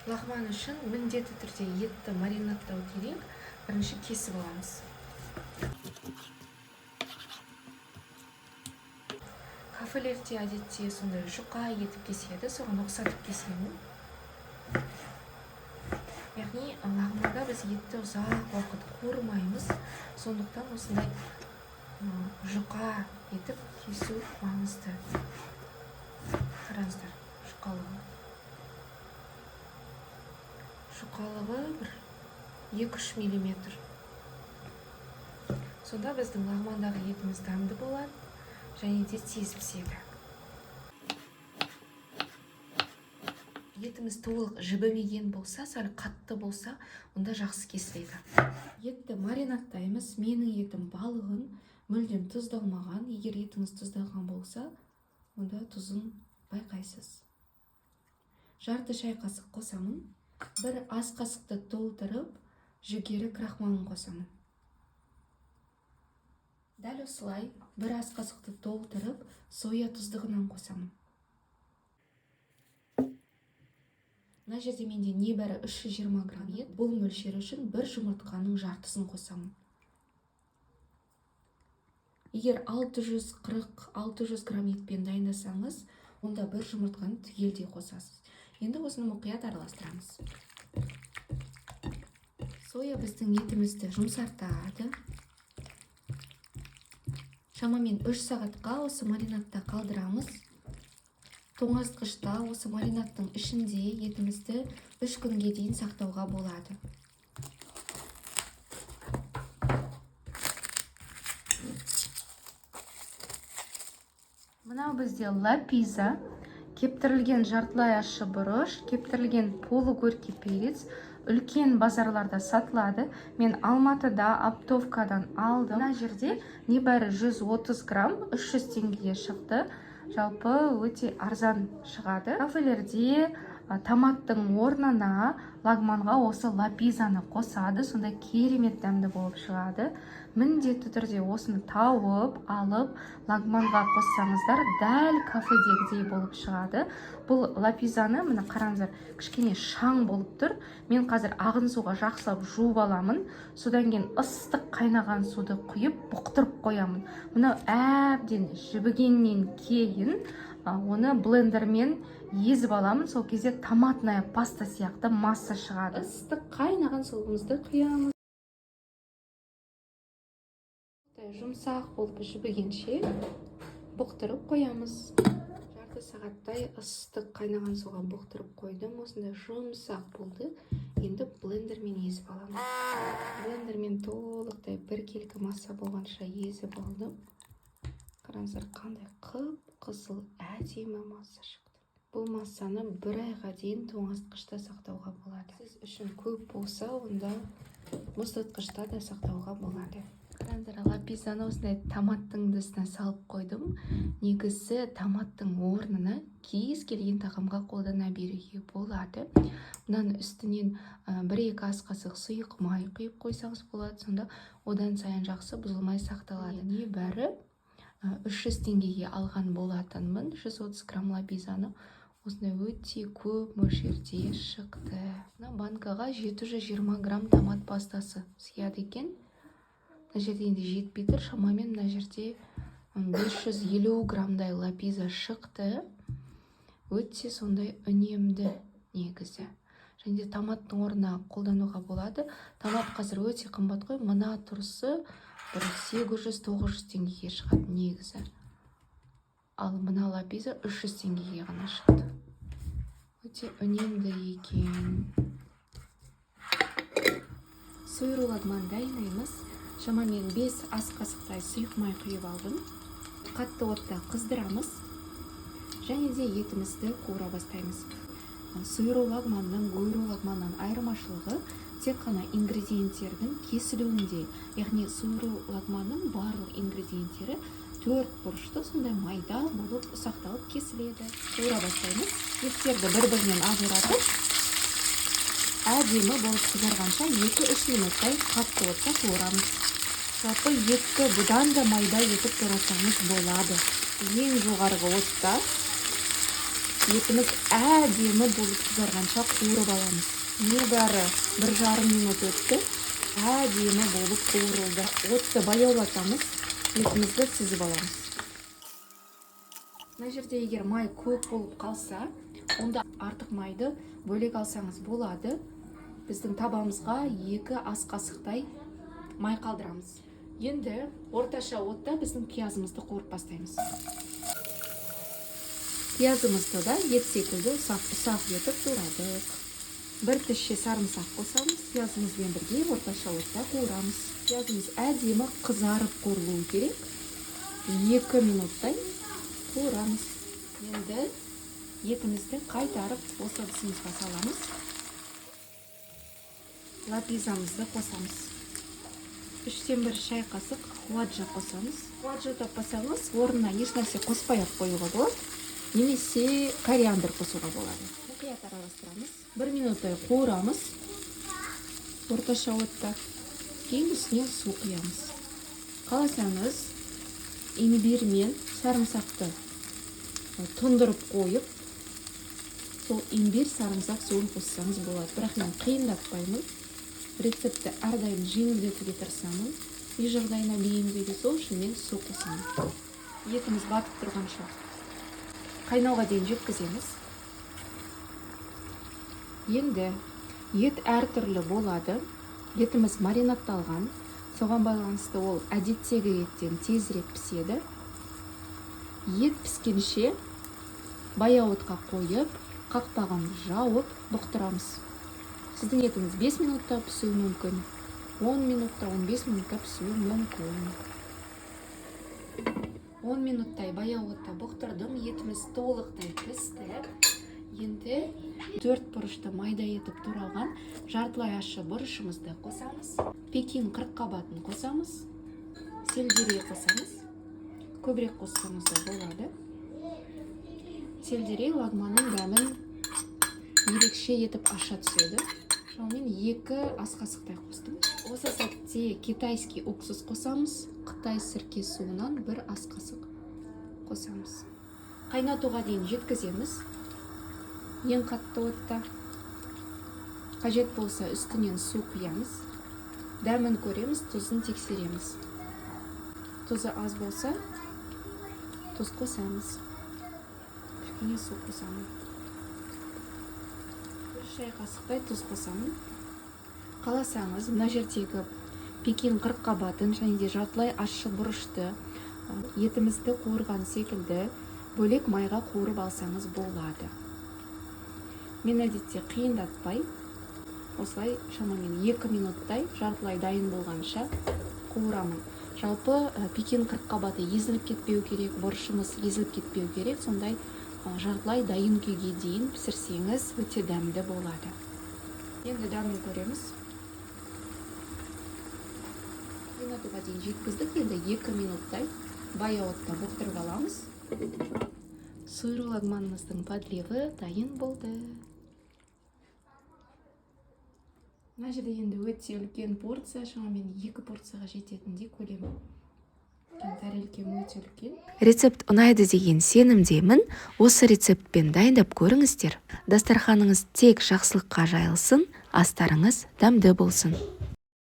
Лағман үшін міндетті түрде етті маринадтау керек. Бірінші кесіп аламыз. Кафелерде әдетте сондай жұқа етіп кеседі, соған ұқсатып кесемін. Яғни лағманда біз етті ұзақ уақыт қуырмаймыз, сондықтан осындай жұқа етіп кесу маңызды. Қараңыздар, жұқалығы. Жұқалығы бір 2-3 миллиметр. Сонда біздің лағмандағы етіміз дәмді болады және де тез піседі. Етіміз толық жібімеген болса, сәл қатты болса, онда жақсы кесіледі. Етті маринадтаймыз. Менің етім балығын мүлдем тұздалмаған. Егер етіңіз тұздалған болса, онда тұзын байқайсыз. Жарты шай қасық қосамын. Бір ас қасықты толтырып, жүгері крахмалын қосамын. Дәл осылай бір ас қасықты толтырып, соя тұздығынан қосамын. Мына жерде менде небәрі 320 грамм ет. Бұл мөлшер үшін бір жұмыртқаның жартысын қосамын. Егер 640-600 грамм етпен дайындасаңыз, онда бір жұмыртқаны түгелдей қосасыз. Енді осыны мұқият араластырамыз. Соя біздің етімізді жұмсартады. Шамамен 3 сағатқа осы маринадта қалдырамыз. Тоңазытқышта осы маринадтың ішінде етімізді 3 күнге дейін сақтауға болады. Мынау бізде лапиза, кептірілген жартылай ащы бұрыш, кептірілген полугорький перец, үлкен базарларда сатылады. Мен Алматыда оптовкадан алдым. Мына жерде небәрі 130 грамм 300 теңгеге шықты. Жалпы өте арзан шығады. Кафелерде томаттың орнына лагманға осы лапизаны қосады, сонда керемет дәмді болып шығады. Міндетті түрде осыны тауып алып лагманға қоссаңыздар, дәл кафедегідей болып шығады. Бұл лапизаны міне қараңыздар, кішкене шаң болып тұр. Мен қазір ағын суға жақсылап жуып аламын, содан кейін ыстық қайнаған суды құйып бұқтырып қоямын. Мынау әбден жібігеннен кейін оны блендермен езіп аламын. Сол кезде томатная паста сияқты масса шығады. Ыстық қайнаған суымызды құямыз. Жұмсақ болып жібігенше бұқтырып қоямыз. Жарты сағаттай ыстық қайнаған суға бұқтырып қойдым. Осындай жұмсақ болды. Енді блендермен езіп аламын. Блендермен толықтай біркелкі масса болғанша езіп алдым. Қараңыздар, қандай қып-қызыл әдемі масса шықты. Бұл массаны бір айға дейін тоңазытқышта сақтауға болады. Сіз үшін көп болса, онда мұздатқышта да сақтауға болады. Қараңыздар, лапизаны осындай томаттың ыдысына салып қойдым. Негізі томаттың орнына кез келген тағамға қолдана беруге болады. Мынаның үстінен 1-2 ас қасық сұйық май құйып қойсаңыз болады, сонда одан сайын жақсы бұзылмай сақталады. Небәрі 300 теңгеге алған болатынмын 130 грамм лапизаны. Осындай өте көп мөлшерде шықты. Мына банкаға 720 грамм томат пастасы сыяды екен. Мына жерде енді жетпей тұр, шамамен мына жерде 550 граммдай лапиза шықты. Өте сондай үнемді негізі. Және де томаттың орнына қолдануға болады. Томат қазір өте қымбат қой. Мына тұрысы бір 800-900 теңгеге шығады негізі. Ал мына лапиза 300 теңгеге ғана шықты. Өте үнемді екен. Сойру лагман дайындаймыз. Шамамен 5 ас қасықтай сұйық май құйып алдым. Қатты отта қыздырамыз. Және де етімізді қуыра бастаймыз. Сойру лагманның гойру лагманнан айырмашылығы тек қана ингредиенттердің кесілуінде. Яғни сойру лагманның барлық ингредиенттері төрт бұрышты сондай майда болып ұсақталып кесіледі. Қуыра бастаймыз. Еттерді бір-бірінен ажыратып, әдемі болып қызарғанша 2-3 минуттай қатты отта қуырамыз. Жалпы етті бұдан да майда етіп турасаңыз болады. Ең жоғарғы отта Етіміз әдемі болып қызарғанша қуырып аламыз. Небәрі 1,5 минут өтті. Әдемі болып қуырылды. Отты баяулатамыз, етімізді сүзіп аламыз. Мына жерде егер май көп болып қалса, онда артық майды бөлек алсаңыз болады. Біздің табамызға 2 ас қасықтай май қалдырамыз. Енді орташа отта біздің пиязымызды қуырып бастаймыз. Пиязымызды да ет секілді ұсақ-ұсақ етіп турадық. 1 тісше сарымсақ қосамыз. Пиязымызбен бірге орташа отта қуырамыз. Пиязымыз әдемі қызарып қуырылуы керек. 2 минуттай қуырамыз. Енді етімізді қайтарып осы ыдысымызға саламыз. Лапизамызды қосамыз. 1/3 шай қасық хуаджа қосамыз. Хуаджа таппасаңыз, орнына ешнәрсе қоспай ақ қоюға болады. Немесе кориандр қосуға болады. Мұқият араластырамыз. 1 минуттай қуырамыз орташа отта. Кейін үстіне су құямыз. Қаласаңыз, имбир мен сарымсақты тұндырып қойып, сол имбир сарымсақ суын қоссаңыз болады. Бірақ мен қиындатпаймын. Рецептті әрдайым жеңілдетуге тырысамын. Үй жағдайына бейімдеуге, сол үшін мен су қосамын. Етіміз батып тұрғанша қайнауға дейін жеткіземіз. Енді ет әртүрлі болады. Етіміз маринадталған, соған байланысты ол әдеттегі еттен тезірек піседі. Ет піскенше баяу отқа қойып, қақпағын жауып бұқтырамыз. Сіздің етіңіз 5 минутта пісуі мүмкін, 10 минутта, 15 минутта пісуі мүмкін. 10 минуттай баяу отта бұқтырдым, етіміз толықтай пісті. Енді 4 бұрышты майда етіп туралған жартылай ащы бұрышымызды қосамыз. Пекин қырыққабатын қосамыз. Сельдерей қосамыз. Көбірек қоссаңыз да болады. Сельдерей лагманның дәмін ерекше етіп аша түседі. Шамамен 2 ас қасықтай қостым. Осы сәтте китайский уксус қосамыз. Қытай сірке суынан 1 ас қасық қосамыз. Қайнатуға дейін жеткіземіз. Ең қатты отта. Қажет болса үстінен су құямыз. Дәмін көреміз, тұзын тексереміз. Тұзы аз болса, тұз қосамыз. Кішкене су қосамын. 1 шай қасықтай тұз қосамын. Қаласаңыз, мына жердегі пекин қырыққабатын және де жартылай ащы бұрышты етімізді қуырған секілді бөлек майға қуырып алсаңыз болады. Мен әдетте қиындатпай, осылай шамамен 2 минуттай жартылай дайын болғанша қуырамын. Жалпы пекин қырыққабаты езіліп кетпеу керек, бұрышымыз езіліп кетпеу керек. Сондай жартылай дайын күйге дейін пісірсеңіз өте дәмді болады. Енді дәмін көреміз. Қайнатуға дейін жеткіздік. Енді 2 минуттай баяу отта бұқтырып аламыз. Сойру лагманымыздың подливі дайын болды. Мына жерде енді өте үлкен порция, шамамен 2 порцияға жететіндей көлем. Үлкен тарелкем өте үлкен. Рецепт ұнайды деген сенімдемін. Осы рецептпен дайындап көріңіздер. Дастарханыңыз тек жақсылыққа жайылсын, астарыңыз дәмді болсын.